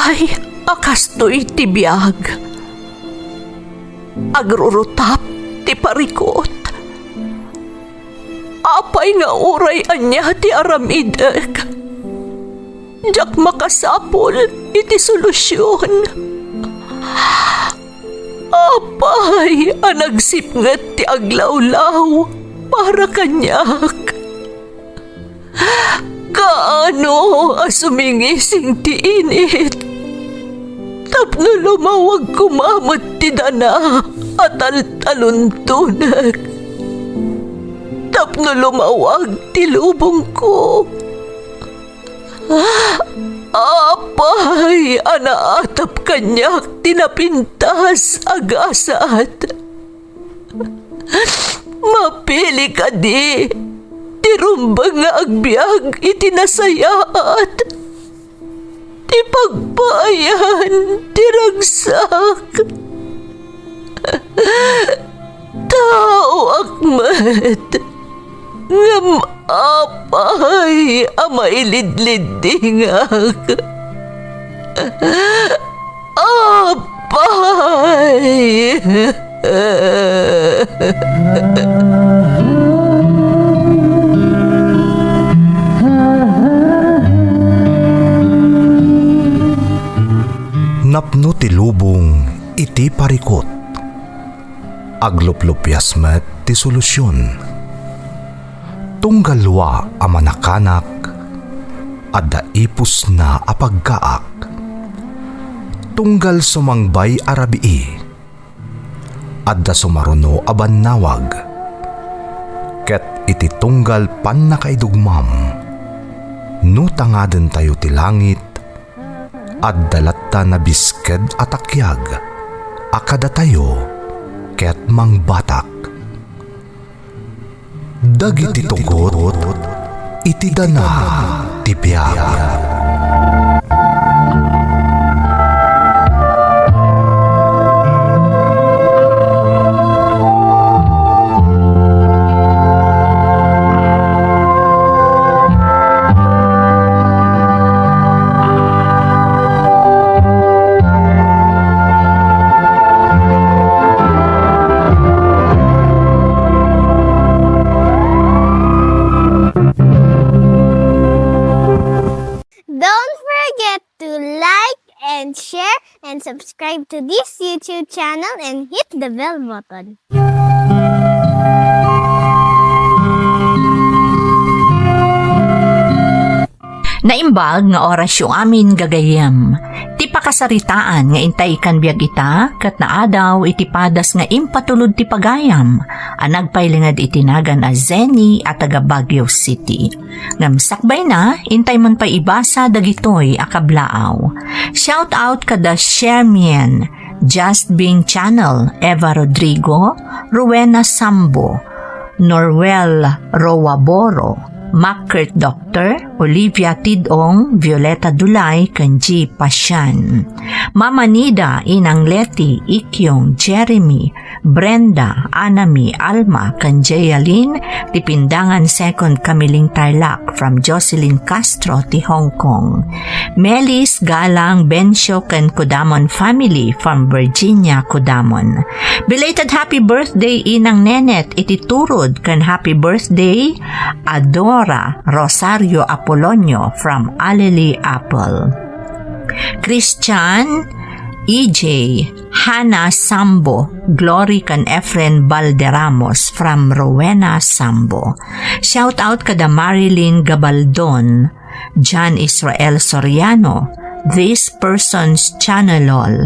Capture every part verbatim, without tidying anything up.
Ay, a kastoy ti biag. Agrurutap ti parikut. Apay nga uray ania ti aramidek, diak makasapul iti solusion. Apay a nagsipnget ti aglawlaw para kaniak? Kaano a sumingising ti init tapno lumawag koma met ti dana a taltaluntonek, tapno lumawag ti lubongko? Apay a naatap kaniak ti napintas a gasat? Mapili kadi ti rumbeng nga agbiag iti nasayaat, ti pagpaayan ti ragsak? Taoak met, ngem apay a mailidliddingak? Apay! Napno ti lubong iti parikut. Agluplupias met ti solusion. Tunggal lua a manakanak, adda ipusna a pagkaak. Tunggal sumangbay a rabii, adda sumaruno a bannawag. Ket iti tunggal pannakaidugmam, no tangadentayo ti langit, adda latta nabisked a takiag a kadatayo ket mangbatak. Dagiti tugot iti dana ti biag. Don't forget to like and share and subscribe to this YouTube channel and hit the bell button. Naimbag nga orasyo amin, gagayyem. Ti pakasaritaan nga intay ikan biag ita ket naadaw iti padas nga impatulod ti pagayam a nagpailinged iti nagan a Zenny a taga Baguio City. Ngem sakbayna, intay man pay ibasa dagitoy a kablaaw. Shout out kada Shermien, Just Being Channel, Eva Rodrigo, Rowena Sambo, Norwel Roaboro, Mackert Doctor, Olivia Tidong, Violeta Dulay, ken G. Pasian. Mama Nida, Inang Leti, Ikyong, Jeremy, Brenda, Anami, Alma, ken Jayalyn, ti Pindangan Second Kamiling Tarlac, from Jocelyn Castro ti Hong Kong. Melis, Galang, Bencio, ken Kudamon family from Virginia, Kudamon. Belated happy birthday, Inang Nenet, iti Turod, ken happy birthday, Adora Rosario Apolonio from Alili, Apple. Christian, E J, Hannah Sambo, Glory ken Efren Balderramos from Rowena Sambo. Shout out kada Marilyn Gabaldon, John Israel Soriano, This Person's Channel All,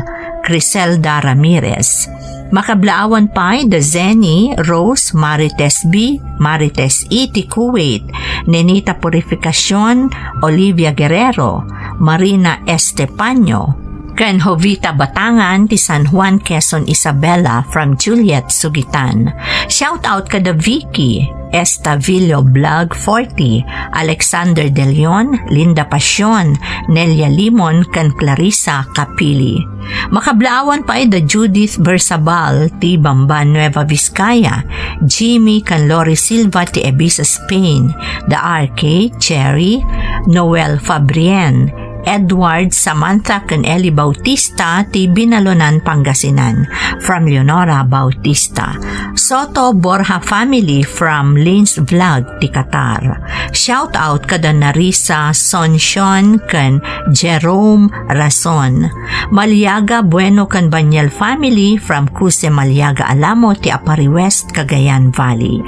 Criselda Ramirez. Makablaawan pay da Zenny, Rose, Marites B, Marites E ti Kuwait, Nenita Purificacion, Olivia Guerrero, Marina Estepaño, ken Jovita Batangan ti San Juan, Quezon, Isabela from Juliet Sugitan. Shout out kada Vicky, Estavillo Blog forty, Alexander De Leon, Linda Pasion, Nelia Limon, ken Clarissa Capili. Makablaawan pay da Judith Bersabal ti Bamban, Nueva Vizcaya, Jimmy ken Lori Silva ti Ibiza, Spain, da R K, Cherry, Noel Fabrien, Edward, Samantha, ken Eli Bautista ti Binalonan, Pangasinan, from Leonora Bautista. Soto Borja family from Lynn's Vlog ti Qatar. Shout out kada Narisa Sonsion ken Jerome Rason. Maliaga Bueno ken Banyel family from Cuse Maliaga Alamo ti Aparri West, Cagayan Valley.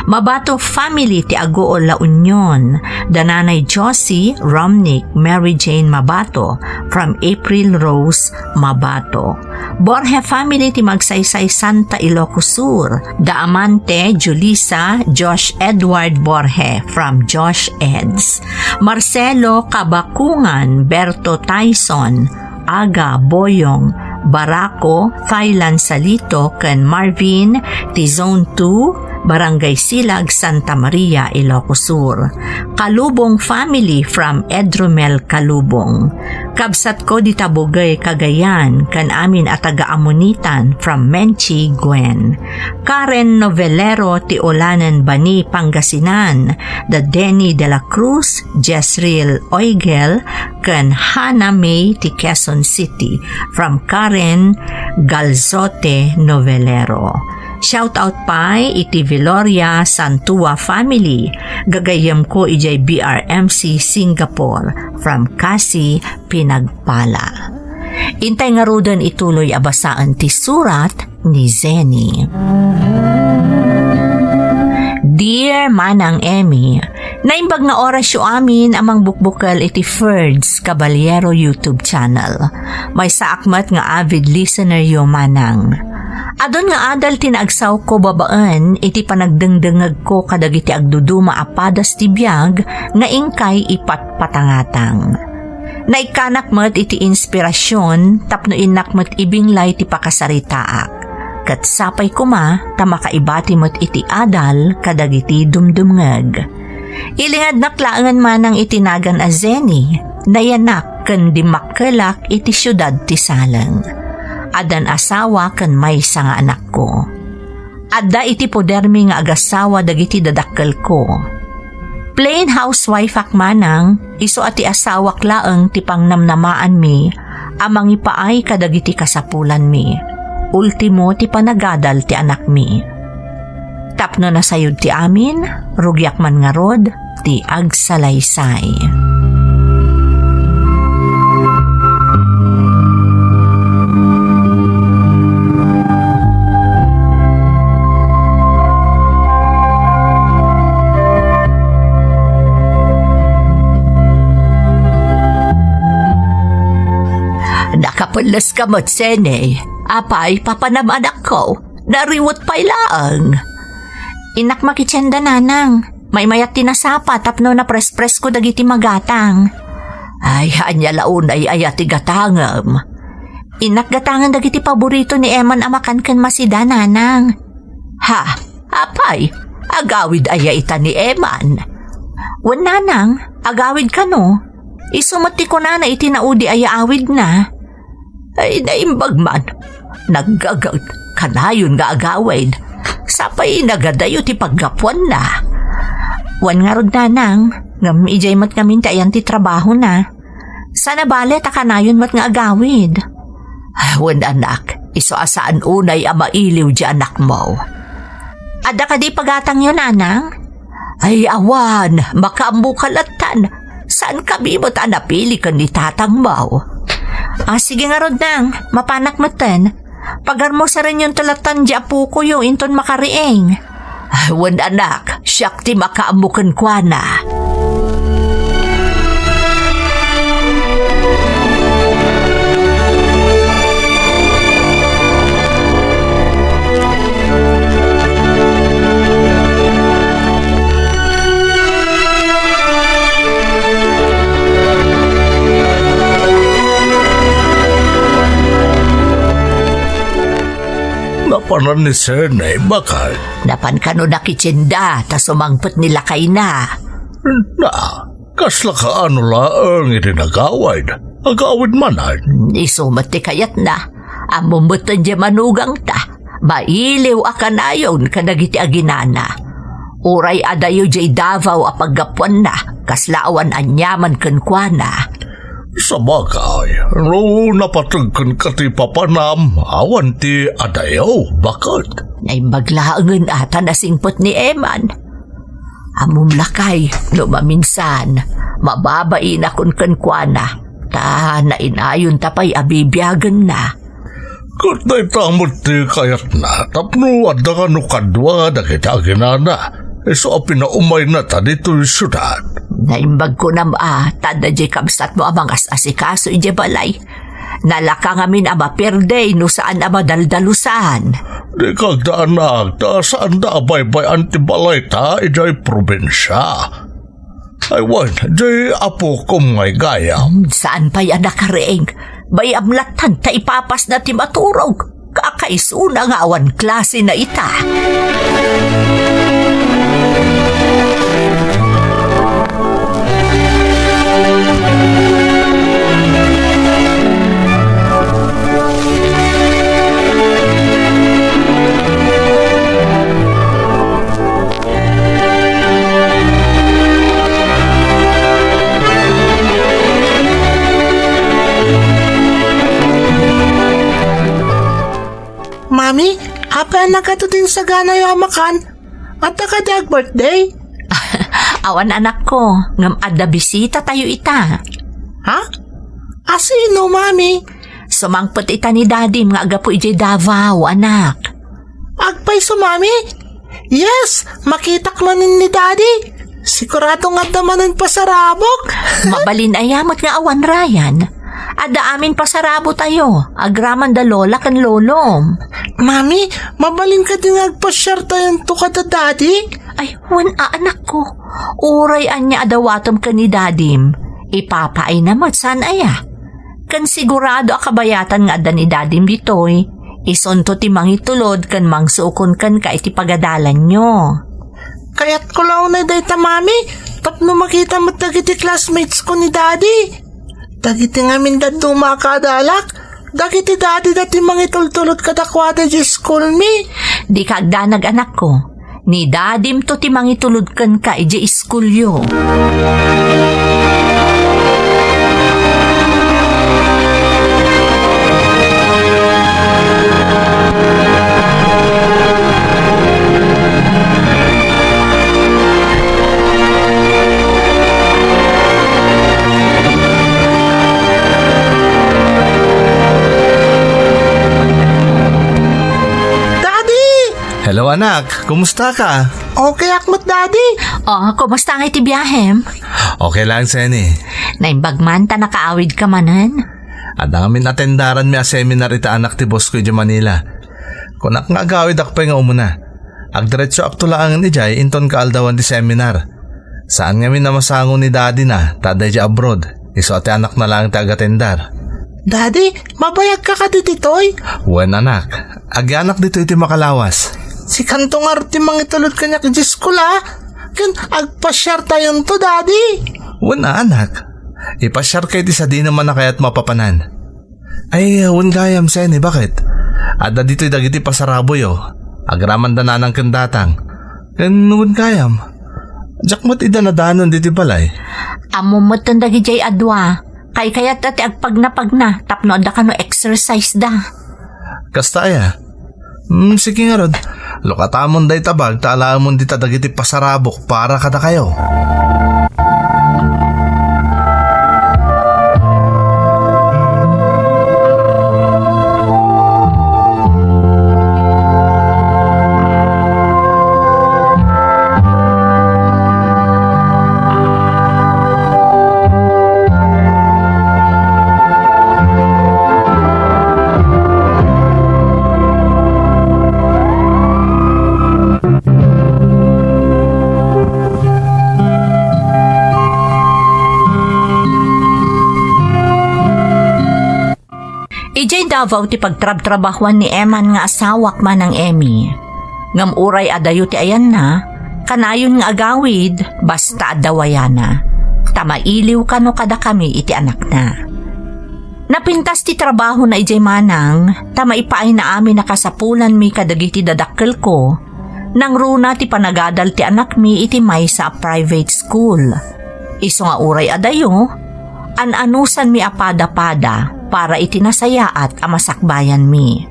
Mabato family ti Aguo La Union, da Nanay Josie, Romnick, Mary Jane Mabato, from April Rose Mabato. Borja family ti Magsaysay, Santa, Ilocos Sur, da Amante, Julissa, Josh Edward Borja, from Josh Eds. Marcelo Kabakungan, Berto Tyson, Aga, Boyong, Baraco, Thailand Salito, ken Marvin ti Zone two, Barangay Silag, Santa Maria, Ilocos Sur. Kalubong family from Edromel Kalubong. Kabsatko dita Bugey, Cagayan, ken amin a taga Amunitan from Menchi Gwen. Karen Novelero ti Olanen, Bani, Pangasinan, da Denny de la Cruz, Jezreel Oigel, ken Hannah May ti Quezon City, from Karen Galzote Novelero. Shout out pay iti Viloria Santua family, gagayyemko idiay B R M C Singapore, from Cassie Pinagpala. Intay ngaruden ituloy a basaen ti surat ni Zenny. Dear Manang Emmy, naimbag nga orasyo amin a mangbukbukel iti Ferds Caballero YouTube channel. Maysaak met nga avid listeneryo, Manang. Adun nga adal ti naagsawko babaen iti panagdengdengngegko kadagiti agduduma a padas ti biag nga inkay ipatpatangatang. Naikkanak met iti inspirasyon tapno innak met ibinglay ti pakasaritaak. Ket sapay koma ta makaibati met iti adal kadagiti dumdumngeg. Ilingednak laengen manang iti nagan a Zenny, nayanak ken dimmakkelak iti siudad ti Saleng. Addan asawa ken maysa nga anakko. Adda iti podermi nga agasawa dagiti dadakkelko. Plain housewife-ak manang, isu a ti asawak laeng ti pangnamnamaanmi a mangipaay kadagiti kasapulanmi. Ultimo ti panagadal ti anakmi. Tapno nasayod ti amin, rugiak man ngarud ti agsalaysay. Nakapelles ka met, Sene. Apay, papanam anakko, nariwet pay laeng. Innak makitienda, nanang. Maymayat ti nasapa tapno naprespresko dagiti magatang. Ay, ania la unay aya ti gatangem? Innak gatangen dagiti paborito ni Eman a makan ken masida, nanang. Ha? Apay, agawid aya ita ni Eman? Wen, nanang, agawid kano. Isu met ti kunana iti naudi aya awidna. Ay, naimbag man. Naggagag, kanayon nga agawid. Sapay nagadayo ti paggapuanna. Wen ngarud, nanang, ngem idiay met ngamin ti ayan ti trabahona. Saan a bale ta kanayon met nga agawid. Ah, wen, anak, isu a saan unay a mailiw di anakmo. Adda kadi pagatangyo, nanang? Ay, awan, makaammoka lattan. Saankami met a napili ken ni tatangmo. Ah, sige ngarud, nang, mapanak metten. Pagarmusarenyonto lattan di apokoyo inton makariing. Ay, wen, anak, siak ti makaammo kenkuana. Napanan ni Sene, bakay? Napan kano nakitienda ta sumangpet ni lakayna. Na, kasla kaano laeng iti nagawid? Agawid manen. Isu met ti kayatna. Ammom metten di manugangta. Mailiw a kanayon kadagiti aginana. Uray adayo diay Davao a paggapuanna, kasla awan aniaman kenkuana. Sabagay, no napateg kenka ti papanam, awan ti adayo, baket. Naimbag laengen a ta nasingpet ni Eman. Ammom lakay, no maminsan, mababainakon kenkuana, ta nainayonta pay a bibiagenna. Ket dayta met ti kayatna tapno adda kano kadua dagiti aginana, isu a pinaumaynata ditoy siudad. Naimbag kunam a, ta adda diay kabsatmo a mangas-asikaso idiay balay. Nalaka ngamin a mapierde no saan a madaldalusan. Dika agdaanak, ta saanda a baybay-an ti balayta idiay probinsia. Ay wen, di apokom ngay gayam. Hmm, saan pay a nakareng? Bay-am lattan ta ipapasna ti maturog. Kakaisuna nga awan klase na ita. Mami, apay a nagadu ti insaganayo a makan? Adda kadi ag-birthday? Awan, anakko, ngem adda bisita tayo ita. Ha? A sino, Mami? Sumangpet ita ni Dadim nga aggapu idiay Davao, anak. Agpayso, Mami? Yes, makitak manen ni Daddy. Sigurado nga adda manen pasarabok. Mabalin aya met nga awan, Ryan. Adda amin pasarabo tayo, agraman da lola ken lolom. Mami, mabalin kadi nga agpasiar tayonto kada Daddy? Ay, wen a, anakko. Uray ania a dawatem ken ni Dadim, ipapaayna met, saan aya? Ken sigurado a kabayatan nga adda ni Dadim ditoy, isunto ti mangitulod ken mangsukon kenka iti pagadalanyo. Kayatko la unay dayta, Mami, tapno makita met dagiti classmates ko ni Daddy. Dagiti ngamin dadduma a kadalak, dagiti daddy da ti mangitultulod kadakuada idiay school mi. Dika agdanag, anakko. Ni Dadim to ti mangitulod kenka idiay iskulyo. Daddy! Hello, anak. Kumusta ka? Okay ak met, Daddy. Oh, kumusta ngay ti biahem? Okay lang, Seni. Naimbag man ta nakaawid ka manen. Adda ngamin atendaran mi a seminar iti anak ti boss ko idiay Manila. Kunak nga agawidak pay nga umuna. Agdiretso ak to laengen idiay inton kaaldawan ti seminar. Saan ngamin a masango ni daddy na ta adda idiay abroad. Isu a ti anakna laeng ti agatendar. Daddy, mabayag ka kadi ditoy? Wen, anak. Agyanak ditoy ti makalawas. Sikanto ngarud ti mangitulod kaniak idiay school, a? Ken agpasiar tayonto, Daddy. Wen a, anak. Ipasiarka iti sadino man a kayatmo a papanan. Ay, wen gayam, Seni, baket? Adda ditoy dagiti pasaraboyo. Agramanda nanang ken datang. Ken wen gayam, diak met ida nadanon ditoy balay. Ammom metten dagidiay a dua. Kaykayatta ti agpagnapagna tapno adda kano exercise da. Kasta aya? Hmm, sige ngarud. Lukatamon dayta bag ta alaemon dita dagiti pasarabok para kadakayo. Idiay Davao ti pagtrabtrabahuan ni Eman nga asawak, Manang Emmy. Ngem uray adayo ti ayanna, kanayon nga agawid, basta adda wayana. Ta mailiw kano kadakami iti anakna. Napintas ti trabahona idiay Manang, ta maipaayna amin a kasapulanmi kadagiti dadakkelko, nangruna ti panagadal ti anakmi iti maysa a private school. Isu nga uray adayo, an-anusanmi a padapada para iti nasayaat a masakbayanmi.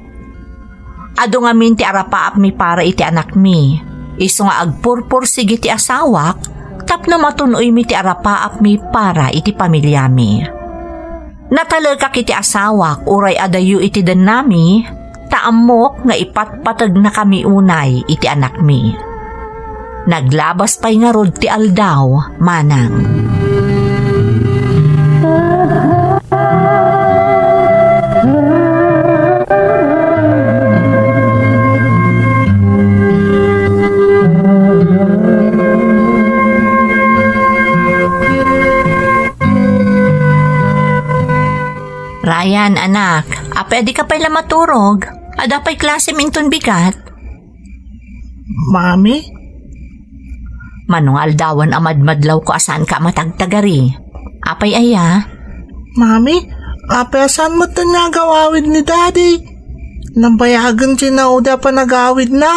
Adu ngamin ti arapaapmi para iti anakmi, isu nga agpurpursigi ti asawak tapno matun-oymi ti arapaapmi para iti pamiliami. Natalekak iti asawak uray adayo iti dennami, ta ammok nga ipatpategnakami unay iti anakmi. Naglabas pay ngarud ti aldaw, manang. Ryan, anak, apay a dika pay la maturog? Adda pay klasem inton bigat? Mami? Mano nga aldawan a madmadlawko a saanka a matagtagari? Apay aya? Mami, apay a saan metten nga agawawid ni Daddy? Nabayagen ti naudi a panagawidna.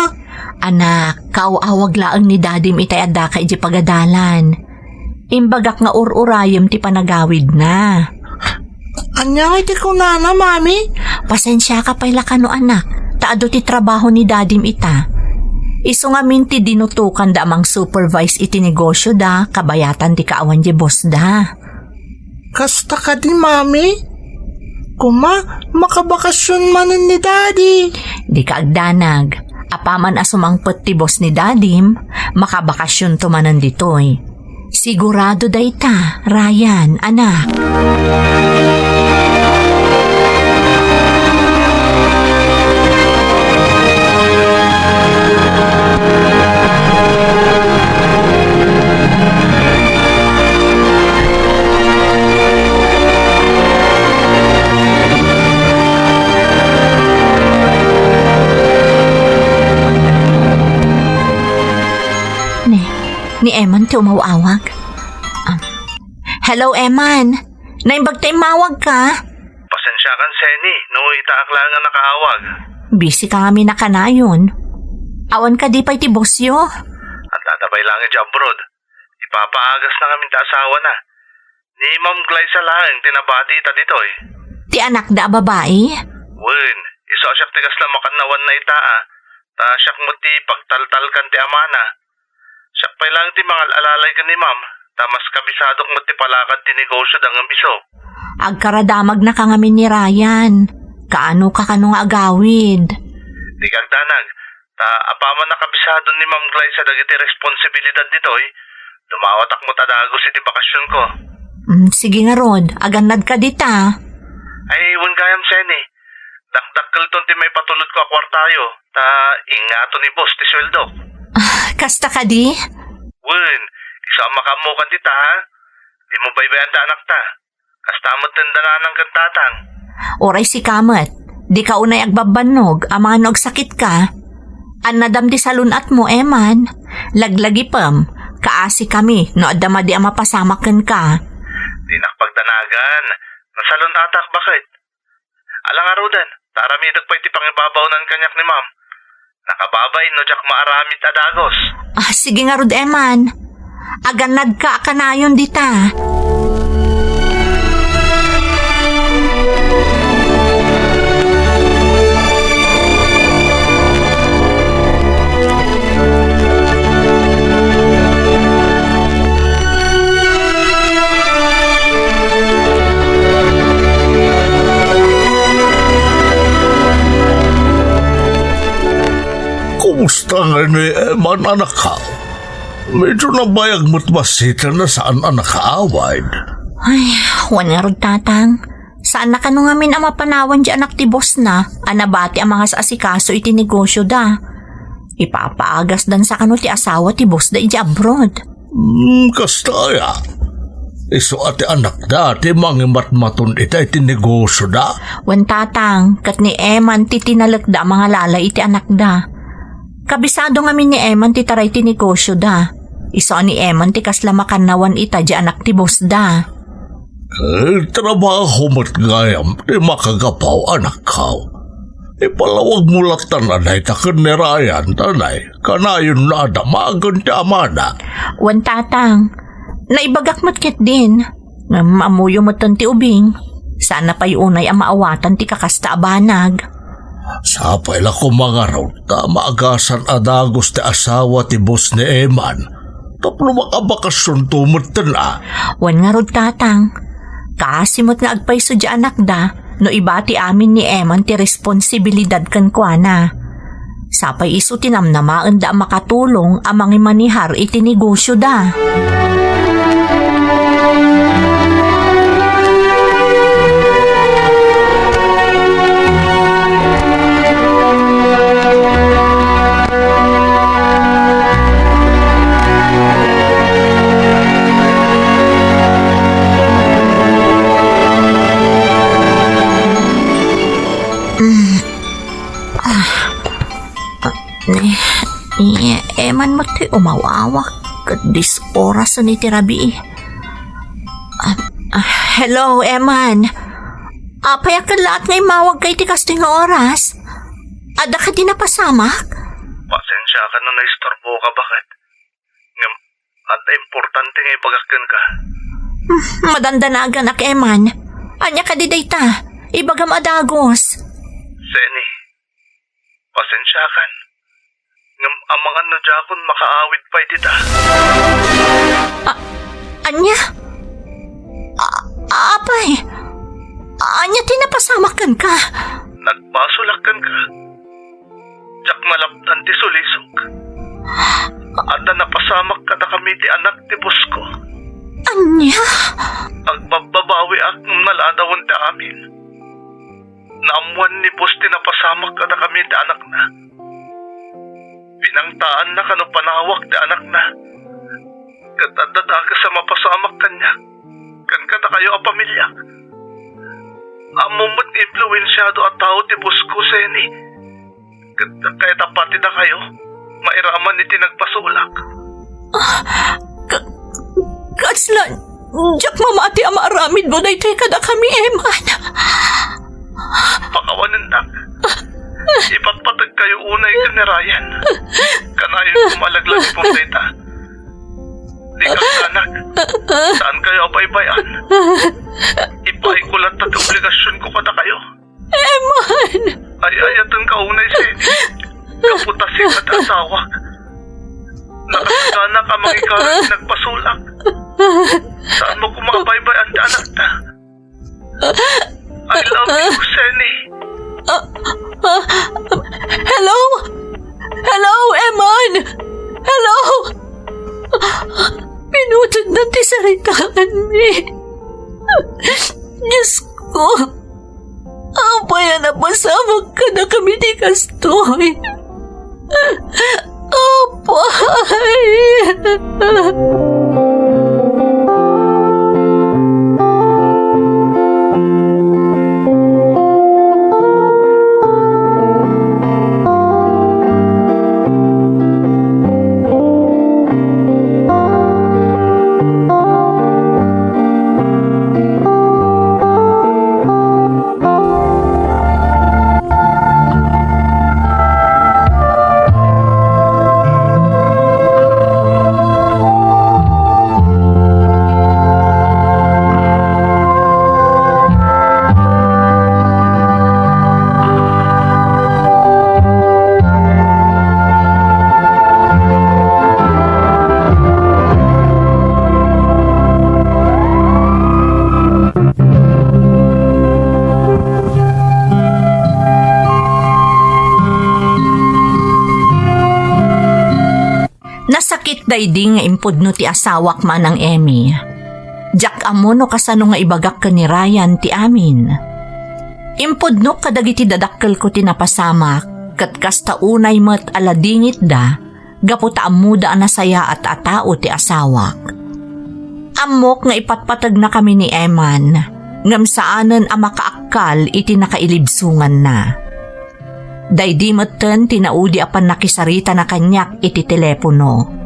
Anak, kaaw-awag laeng ni Dadim itay addaka idiay pagadalan. Imbagak nga ur-urayem ti panagawidna. Ania ngay ti kunana, Mami? Pasensiaka pay la kano, anak, ta adu ti trabaho ni Dadim ita. Isu ngamin ti dinutokanda a mang-supervise iti negosioda kabayatan ti kaawan di bossda. Kasta kadi, Mami? Koma, makabakasyon manen ni Daddy. Dika agdanag. Apaman a sumangpet ti boss ni Dadim, makabakasyonto manen ditoy. Sigurado dayta, Ryan, anak. Ne, ni Eman ti umaw-awag. Ah. Hello, Eman. Naimbag ta immawagka? Pasensiakan, Seni, no itaak laeng a nakaawag. Busy ka ngamin a kanayon. Awan kadi pay ti bossyo? Adda pay laeng idiay abroad. Ipapaagasna ngamin ti asawana. Ni Ma'am Glyza laeng ti nabati ita ditoy. Ti anakda a babai? Wen, isu a siak ti kasla makannawanna ita a. Ta siak met ti pagtaltalkan ti amana. Siak pay laeng ti mangal-alalay ken ni Ma'am, ta mas kabisadok met ti palakad ti negosioda ngem isu. Agkaradamugnaka ngamin ni Ryan. Kaanoka kano nga agawid? Dika agdanag, ta apaman a kabisado ni Ma'am Glyza dagiti responsibilidad ditoy, dumawatak met a dagus iti bakasionko. Mm, sige ngarud, agannadka dita. Ay, wen gayam, Seni. Dakdakkelton ti maipatulodko a kuartayo, ta ingato ni boss ti sueldok. Ah, kasta kadi? Wen, isu a makaammokan dita, ha? Dimo baybay-an ti anakta. Kasta met ti nanang ken tatang. Uray sika met, dika unay agbabbannog amangan no agsakitka. Annadam ti salun-atmo, Eman. Laglagipem, kaasikami no adda madi a mapasamak kenka. Dinak pagdanagan. Nasalun-atak, baket. Ala ngaruden, ta aramidek pay ti pangibabaonan kaniak ni Ma'am. Nakababain no diak maaramid a dagus. Ah, sige ngarud, Eman. Agannadka a kanayon dita. Kumusta ngay ni Eman, anakko? Medyo nabayag met bassit a saan a nakaawid. Ay, wen ngarud, Tatang. Saanna kano ngamin a mapanawan diay anak ti bossna a nabati a mangas-asikaso iti negosioda. Ipapaagasdansa kano ti asawa ti bossda idiay abroad. Hmm, kasta aya. Isu a ti anakda ti mangimatmaton ita iti negosioda. Wen, Tatang, ket ni Eman ti tinalekda a mangalalay iti anakda. Kabisado ngamin ni Eman ti taray ti negosioda. Isu a ni Eman ti kasla makannawan ita diay anak ti bossda. Eh, trabaho met gayam ti makagapu, anakko. Ipalawagmo lattan a dayta ken ni Ryan, ta nay, kanayon a damagen ti amana. Wen, Tatang, naibagak met ketdin. Ngem ammoyo metten ti ubing. Saan pay unay a maawatan ti kakasta a banag. Sapay la koma ngarud ta maagasan a dagus ti asawa ti boss ni Eman tapno makabakasionto metten a. Wen ngarud, Tatang. Kaasi met nga agpayso diay anakda no ibati amin ni Eman ti responsibilidad kenkuana. Sapay isu ti namnamaenda a makatulong a mangimanihar iti negosioda. Mm. Ah. Ah, ni, ni Eman met ti umaw-awak ket dis oras iti rabii. Ah, ah, hello, Eman. Apay a kellaat nga immawagka iti kastoy nga oras? Adda kadi napasamak? Pasensiakan no naistorboka, baket. Ngem, adda importante nga ibagak kenka. Hmm, madandanaganak, Eman. Ania kadi dayta? Ibagam a dagus. Seni, pasensiakan. Ngem amangan no diakon makaawid pay dita. A-, ania? A-, apay? Ania ti napasamak kenka? Nagbasolak kenka. Diak malapdan ti sulisok. Adda napasamak kadakami ti anak ti boss ko. Ania? Agbabbabawiak ngem naladawen ti amin. Naammuan ni boss ti napasamak kadakami ti anakna. Pinangtaanna kano panawak ti anakna. Ket adda dakes a mapasamak kaniak ken kadakayo a pamiliak. Ammom met nga impluensiado a tao ti boss ko, Seni. Ket kayat a pati dakayo mairaman iti nagbasolak. Ah, ka-, kasla, diak mamati a maaramidmo daytoy kadakami, Eman. Pakawanennak. Ipatpategkayo unay ken ni Ryan. Kanayon a malaglagipen dayta. Di kasta, anak. Saankayo a baybay-an. Ipaayko latta ti obligasionko kadakayo. Eman! Ay-ayatenka unay, Seni. Gapu ta sika ti asawak. Nakasaganak a mangikara ti nagbasolak. Saanmo koma a baybay-an ti anakta. I love you, Seni. Ah, ah, hello? Hello, Eman? Hello? Pinutotnan ti saritaanmi. Diyos ko, apay a napasamak kadakami ti kastoy? Apay! Nasakit daydi nga impudno ti asawak, Manang Emmy. Diak ammo no kasano nga ibagak ken ni Ryan ti amin. Impudnok kadagiti dadakkelko ti napasamak, ket kasta unay met a ladingitda gapu ta ammoda a nasayaat a tao ti asawak. Ammok nga ipatpategnakami ni Eman, ngem saanen a makaakkal iti nakailibsonganna. Daydi metten ti naudi a pannakisaritana kaniak iti telepono.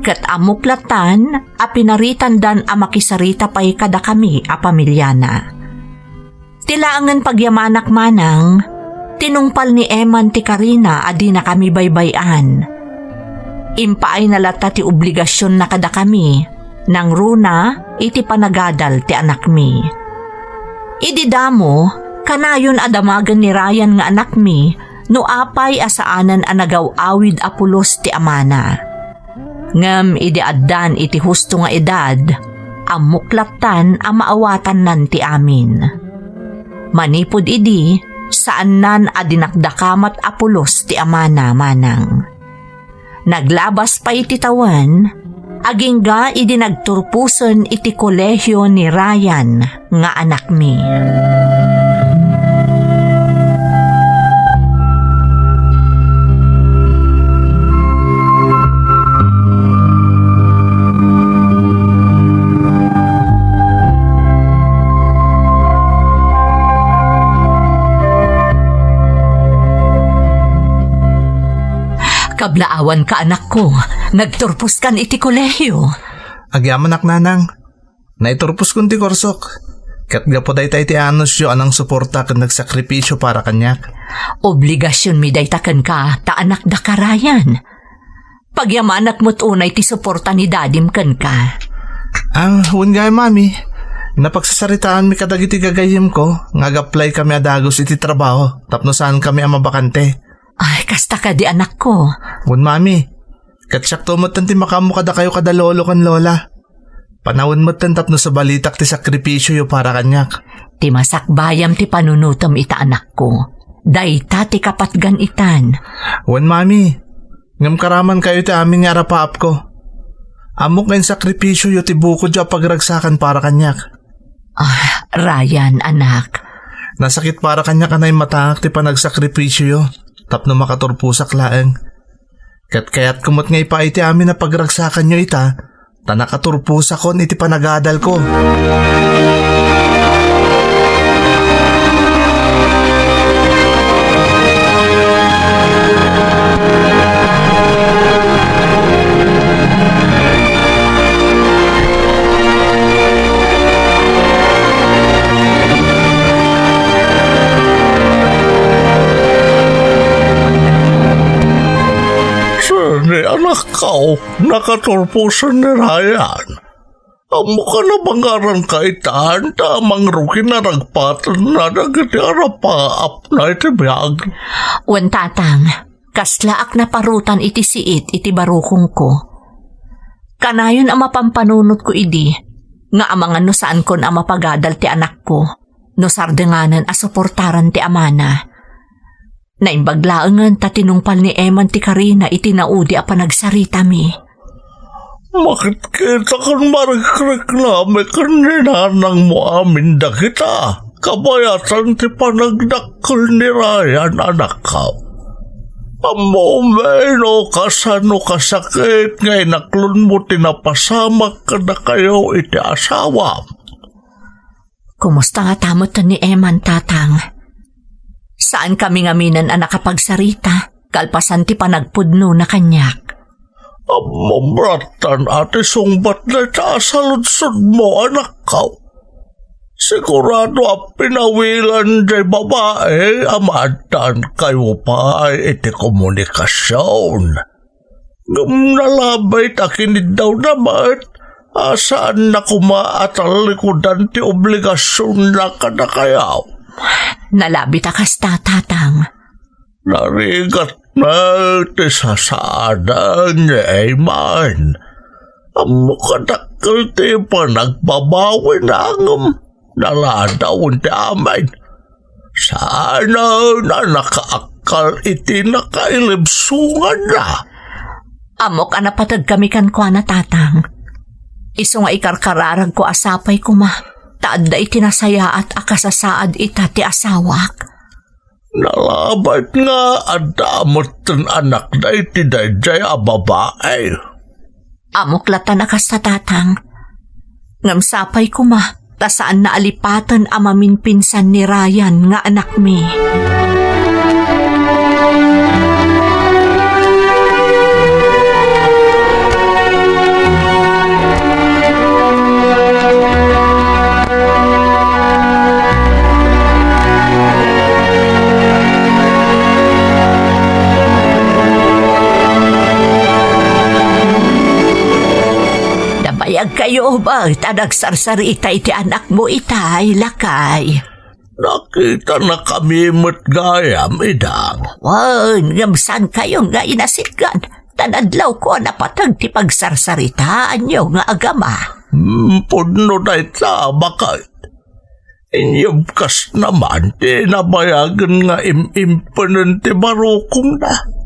Ket ammok lattan a pinaritandan a makisarita pay kadakami a pamiliana. Ti laengen pagyamanak manang, tinungpal ni Eman ti karina a dinakami baybay-an. Impaayna latta ti obligasionna kadakami, nangruna iti panagadal ti anakmi. Idi damo, kanayon a damagen ni Ryan nga anakmi no apay a saanen a nagaw-awid a pulos ti amana. Ngem idi addan iti husto nga edad, ammok lattan a maawatannan ti amin. Manipud idi, saannan a dinakdakamat a pulos ti amana manang. Naglabas pay ti tawen, agingga idi nagturposen iti kolehio ni Ryan nga anakmi. Kablaawanka, anakko, nagturposkan iti kolehio. Agyamanak, nanang. Naiturposkon ti kursok. Ket gapu dayta iti anusyo a nangsuporta ken nagsakripisio para kaniak. Obligasionmi dayta kenka, ta anakdaka, Ryan. Pagyamanak met unay ti suporta ni dadim kenka. Ah, wen gayam, Mami. Napagsasaritaanmi kadagiti gagayyemko nga ag-apply kami a dagus iti trabaho tapno saan kami a mabakante. Ay, kasta kadi, anakko. Wen, Mami. Ket siakto metten ti makaammo kadakayo kada lolo ken lola. Panawen metten tapno sabalitak ti sakripisioyo para kaniak. Ti masakbayam ti panunotem ita, anakko. Dayta ti kapatgan itan. Wen, Mami. Ngem karamankayo ti amin nga arapaapko. Ammok nga insakripisioyo ti bukodyo a pagragsakan para kaniak. Ah, Ryan, anak. Nasakit para kaniak a naimataak ti panagsakripisioyo tapno makaturposak laeng. Ket kayatko met nga ipaay ti amin a pagragsakanyo ita, ta nakaturposakon iti panagadalko. Sini, anakko, nakaturposen ni Ryan. Ammok a nabangaranka itan, ta mangrugi na nagpatenna dagiti arapaapna iti biag. Wen, tatang, kaslaak naparutan iti siit iti barukongko. Kanayon a mapampanunotko idi, nga amangan no saankon a mapagadal ti anakko, no sardenganen a suportaran ti amana. Naimbag laengen ta tinungpal ni Eman ti karina iti naudi a panagsaritami. Makitkita ken marikriknami ken ni nanangmo amin dagita, kabayatan ti panagdakkel ni Ryan, anakko. Ammom no kasano kasakit nga inaklonmo ti napasamak kadakayo iti asawam. Kumusta ngata metten ni Eman, tatang? Saankami ngamin a nakapagsarita, kalpasan ti panagpudnona kaniak. Ammom lattan a ti sungbat dayta a saludsodmo, anakko. Sigurado a pinawilan jay babai a maaddaankayo pay iti komunikasion. Ngem nalabit a kiniddawna met a saanna koma a tallikudan ti obligasionna kadakayo. Nalabit a kasta, tatang. Narigat met ti sasaadan ni Eman. Ammok a dakkel ti panagbabawina ngem naladawen ti amin. Saanen a nakaakkal iti nakailibsonganna. Ammok a napategkami kenkuana, tatang. Isu nga ikarkararagko a sapay koma, ta adda iti nasayaat a kasasaad ita ti asawak. Nalabit nga adda metten anakda iti daydiay a babai. Ammok lattan a kasta, tatang. Ngem sapay koma, ta saanna a lipaten a maminpinsan ni Ryan nga anakmi. Nabayag ka Nakitakayo met a nagsarsarita iti anakmo itay, lakay. Nakitanakami met gayam, idang. Wen, ngem saankayo nga inasitgan, ta nadlawko a napateg ti pagsarsaritaanyo nga agama. Hmm, pudno dayta, baket. Inyebkas naman ti nabayagen nga im-impenen ti barukongna.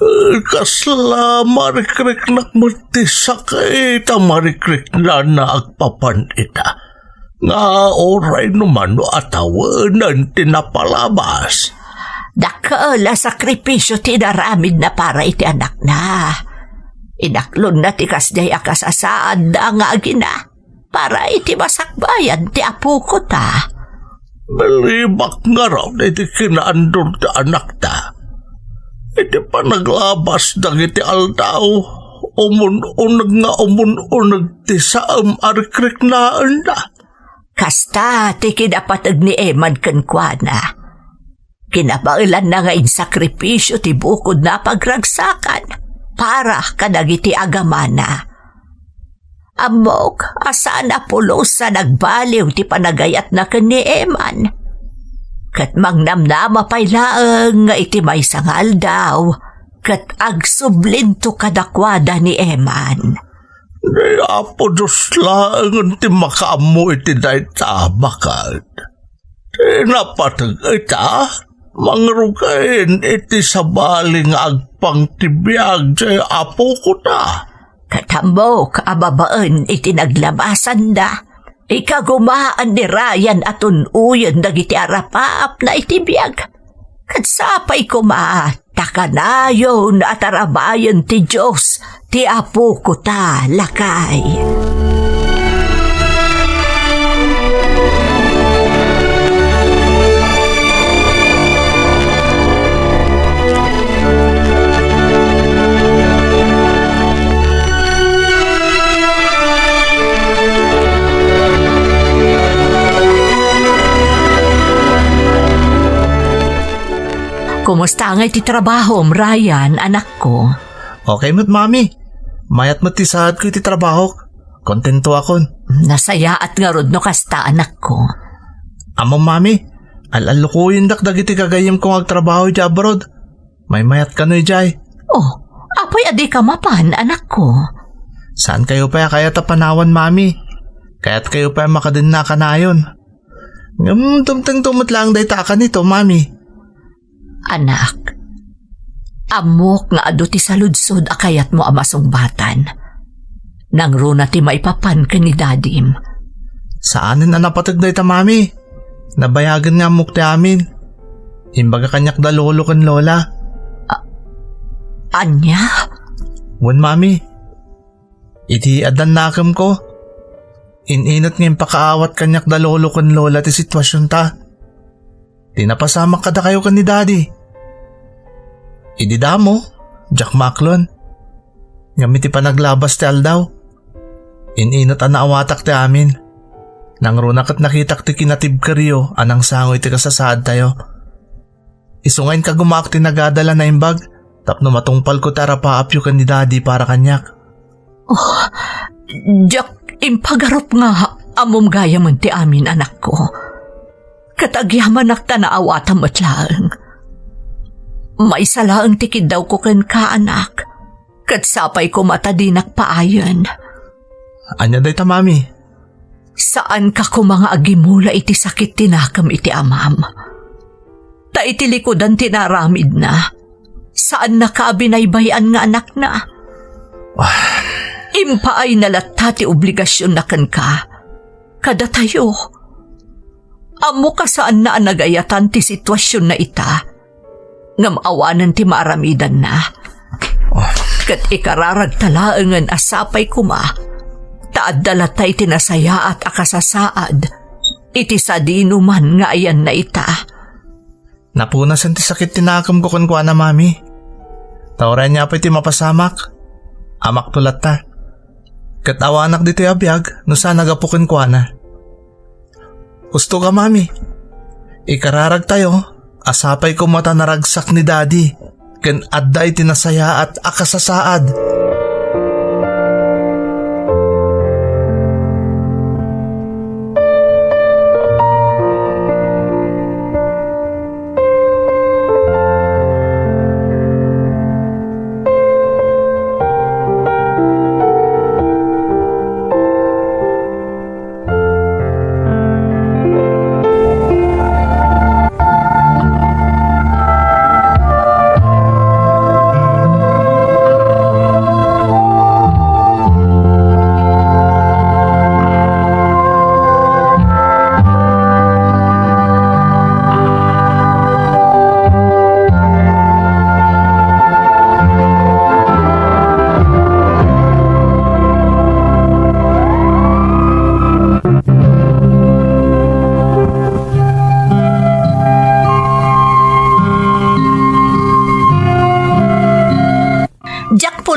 Eh, kasla marikriknak met ti sakit a marikriknana agpapan ita, nga uray no mano a tawenen ti napalabas. Dakkel a sakripisio ti inaramidna para iti anakna. Inaklonna ti kasdiay a kasasaadda nga agina para iti masakbayan ti apokota. Nalibak ngarud iti kinaandur ti anakta. Iti panaglabas dagiti aldaw, umun-uneg nga umun-uneg ti saem a rikriknaenna. Kasta ti kinapateg ni Eman kenkuana. Kinabaelanna nga insakripisio ti bukodna a pagragsakan para kadagiti agamana. Ammok a saan a pulos a nagbaliw ti panagayatna ken ni Eman. Ket mangnamnama pay laeng nga iti maysa nga aldaw, ket agsublinto kadakuada ni Eman. Ni Apo Dios laengen ti makaammo iti dayta, baket. Ti napateg ita, mangrugin iti sabali nga agpang ti biag ti apokota. Ket ammok a babaen iti naglabasanda, ikagumaan ni Ryan a tun-oyen dagiti arapaapna iti biag. Ket sapay koma ta kanayon a tarabayen ti Dios ti apokota, lakay. Kumusta ngay ti trabahom, Ryan, anakko? Okay met, Mami. Mayat met ti saadko iti trabahok. Kontentoakon. Nasayaat ngarud no kasta, anakko. Ammom, Mami, al-allukoyendak dagiti gagayyemko nga agtrabaho idiay abroad. Maymayat kano idiay. Oh, apay a dika mapan, anakko? Saankayo pay a kayat a panawan, Mami. Kayatkayo pay a makadenna a kanayon. Ngem dumtengto met laeng dayta a kanito, Mami. Anak, ammok nga adu ti saludsod a kayatmo a masungbatan. Nangruna ti maipapan ken ni Dadim. Saanen a napateg dayta, Mami. Nabayagen nga ammok ti amin. Imbaga kaniak da Lolo ken Lola. A-, ania? Wen, Mami. Iti addan nakemko, in-inut nga impakaawat kaniak da Lolo ken Lola ti situasionta. Ti napasamak kadakayo ken ni Daddy. Idi damo, diak maaklon. Ngem iti panaglabas ti aldaw, in-inut a naawatak ti amin. Nangruna ket nakitak ti kinatibkeryo a nangsango iti kasasaadtayo. Isu nga inkagumaak ti nagadal a naimbag tapno matungpalko ti arapaapyo ken ni Daddy para kaniak. Oh, diak impagarup nga ammom gayamen ti amin, anakko. Ket agyamanak ta naawatam met laeng. Maysa laeng ti kiddawko kenka, anak. Ket sapay koma ta dinak paayen. Ania dayta, Mami? Saanka koma nga agimula iti sakit ti nakem iti amam. Ta iti likudan ti naaramidna, saannaka a binaybay-an nga anakna. Ah. Impaayna latta ti obligasionna kenka. Kadatayo, ammok a saanna a nagayatan ti situasionna ita. Ngem awanen ti maaramidanna. Ket ikararagta laengen a sapay koma ta adda latta iti nasayaat a kasasaad iti sadinoman nga ayanna ita. Napunasen ti sakit ti nakemko kenkuana, Mami. Ta uray ania pay ti mapasamak, amakto latta. Ket awanak ditoy a biag no saan a gapu kenkuana. Husto ka, Mami. Ikararagtayo a sapay koma ta naragsak ni Daddy ken adda iti nasayaat a kasasaad.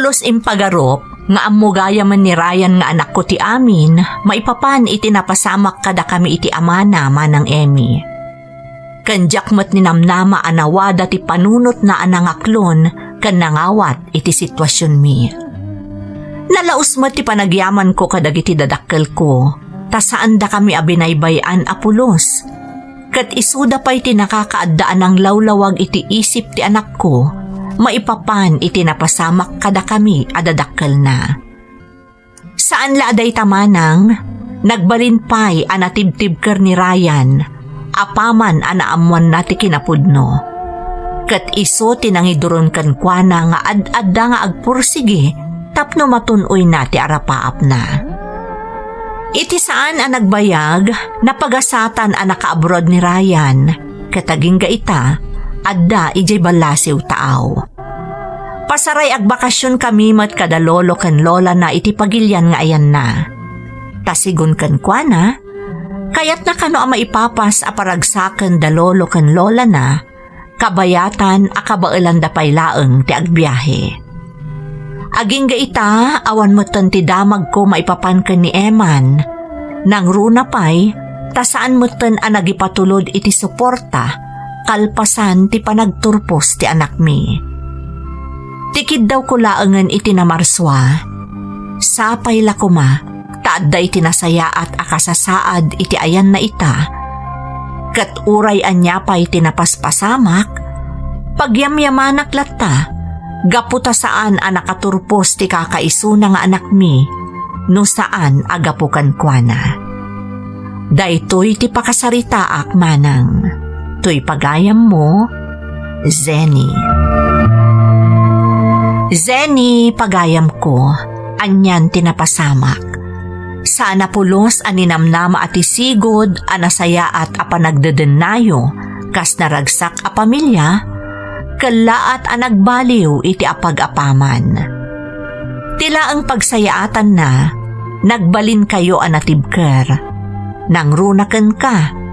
Halos impagarup nga ammo gayamen ni Ryan nga anakko ti amin maipapan iti napasamak kadakami iti amana, Manang Emmy. Ken diak met ninamnama a nawada ti panunotna a nangaklon ken nangawat iti situasionmi. Nalaus met ti panagyamanko kadagiti dadakkelko, ta saandakami a binaybay-an a pulos. Ket isuda pay ti nakakaadda a nanglawlawag iti isip ti anakko maipapan iti napasamak kadakami a dadakkelna. Saan la a dayta, Manang, nagbalin pay a natibtibker ni Ryan apaman a naammoanna ti kinapudno. Ket isu ti nangiduron kenkuana nga ad-adda nga agpursigi tapno matun-oyna ti arapaapna. Iti saan a nagbayag, napagasatan a nakaabroad ni Ryan, ket agingga ita, adda idiay ballasiw taaw. Pasaray agbakasionkami met kada lolo ken lolana iti pagilian nga ayanna. Ta sigun kenkuana, kayatna kano a maipapas a paragsaken da lolo ken lolana, kabayatan a kabaelanda pay laeng ti agbiahe. Agingga ita, awan metten ti damagko maipapan ken ni Eman. Nangruna pay, ta saan metten a nagipatulod iti suporta kalpasan ti panagturpos ti anakmi. Ti kiddawko laengen iti namarsua, sapay la koma ta adda iti nasayaat a kasasaad iti ayanna ita. Ket uray ania pay ti napaspasamak, pagyamyamanak latta, gapu ta saan a nakaturpos ti kakaisuna nga anakmi no saan a gapu kenkuana. Daytoy ti pakasaritaak, Manang. Toy pagayammo, Zenny. Zenny, pagayamko, anian ti napasamak. Saan a pulos a ninamnama a ti sigud a nasayaat a panagdedennayo kas naragsak a pamilia, kellaat a nagbaliw iti apag-apaman. Ti laeng pagsayaatanna, nagbalinkayo a natibker. Nangruna kenka,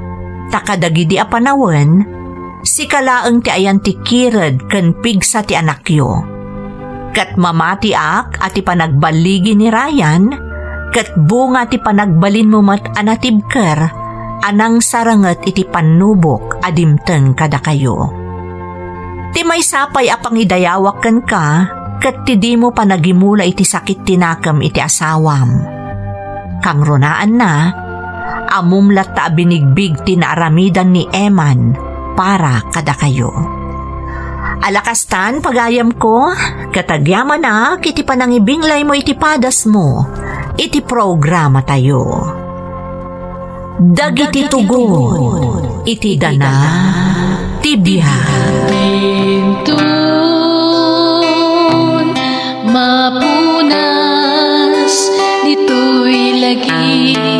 ta kadagidi a panawen, sika laeng ti ayan ti kired ken pigsa ti anakyo. Ket mamatiak a ti panagballigi ni Ryan, ket bunga ti panagbalinmo met a natibker a nangsaranget iti pannubok a dimteng kadakayo. Ti maysa pay a pangidayawak kenka, ket ti dimo panagimula iti sakit ti nakem iti asawam. Kangrunaanna, ammom latta a binigbig ti naaramidan ni Eman para kadakayo. Ala kastan, pagayamko, ket agyamanak iti panangibinglaymo iti padasmo iti programatayo. Dagiti tugon iti dana ti biag. Intun mapunas ditoy lagi.